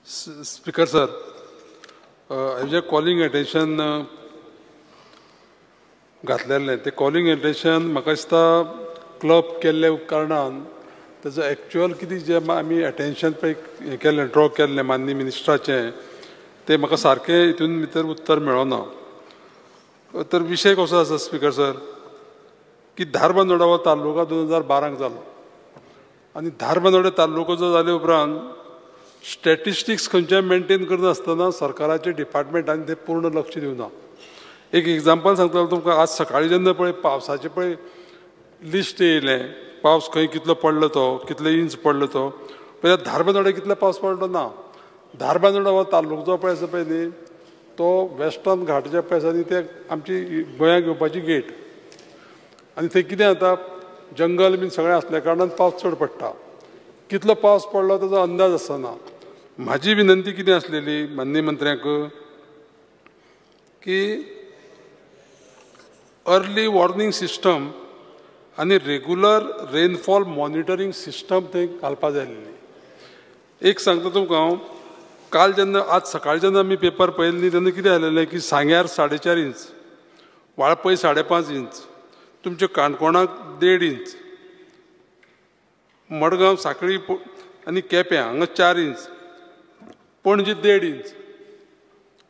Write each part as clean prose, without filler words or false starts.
Speaker sir, हांवें calling attention घातलेलें तें कॉलिंग अटेन्शन म्हाका दिसता क्लब केल्ल्या कारणान ताजो एक्चुअल कितें जें आमी अटेन्शन पळय हें केल्लें, ड्रॉ केल्लें माननीय मिनिस्टराचें, तें म्हाका सारकें हितून भितर उत्तर मेळना. तर विशय कसो आसा स्पीकर सर की धारबांदोडा हो तालुका 2012 जालो आनी धारबांदोडा तालुको जो जाले उपरांत स्टॅटिस्टिक्स खंयच्याय मेनटेन करनासतना सरकाराचे डिपार्टमेंटान ते पूर्ण लक्ष दिवना. एक एग्जाम्पल सांगतलो तुमकां, आज सकाळीं जेन्ना पळय पावसाचें पळय लिस्ट येयलें, पावस खंय कितलो पडलो तो, कितले इंच पडलो तो, पळय धारबांदोडा कितलो पावस पडलो ना. धारबांदोडा हो तालुको जो पळय आसा पळय न्ही तो वेस्टर्न घाट जे पळय आसा न्ही ते आमची गोंयाक येवपाची गेट आनी थंय कितें जाता जंगल बीन सगळें आसल्या कारणान पावस चड पडटा. कितलो पावस पडलो ताजो अंदाज आसना. म्हाजी विनंती कितें आसलेली माननीय मंत्र्यांक की अर्ली वॉर्निंग सिस्टम आनी रेगुलर रेनफॉल मॉनिटरींग सिस्टम थंय घालपा जाय आसलेली. एक सांगता तुमकां हांव, काल जेन्ना आज सकाळीं जेन्ना आमी पेपर पळयले न्ही तेन्ना कितें आयलेलें की सांग्यार 4.5 इंच, वाळपय 5.5 इंच, तुमच्या काणकोणाक 1.5 इंच, मडगांव साखळी आनी केप्यां हांगा 4 इंच, पणजी 1.5 इंच.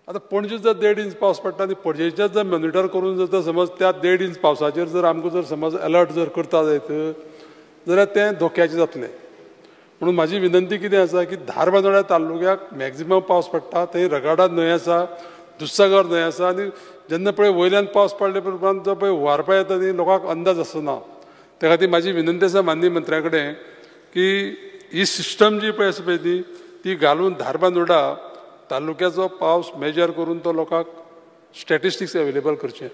आतां पणजे जर 1.5 इंच पावस पडटा आनी पणजेच्याच जर मॉनिटर करून जर समज त्या 1.5 इंच पावसाचेर जर आमकां जर समज अलर्ट जर करता जायत जाल्यार तें धोक्याचें जातलें. म्हणून म्हाजी विनंती कितें आसा की धारबांदोड्या तालुक्याक मॅक्झिमम पावस पडटा, थंय रगाडा न्हंय आसा, दुधसागर न्हंय आसा आनी जेन्ना पळय वयल्यान पावस पडले उपरांत जो पळय हुंवार येता न्ही लोकांक अंदाज आसना. त्या खातीर म्हाजी विनंती आसा माननीय मंत्र्या कडेन की ही सिस्टम जी पळय आसा पळय ती ती घालून धारबांदोडा तालुक्याचो पावस मेजर करून तो लोकांक स्टॅटिस्टिक्स अवेलेबल करचें.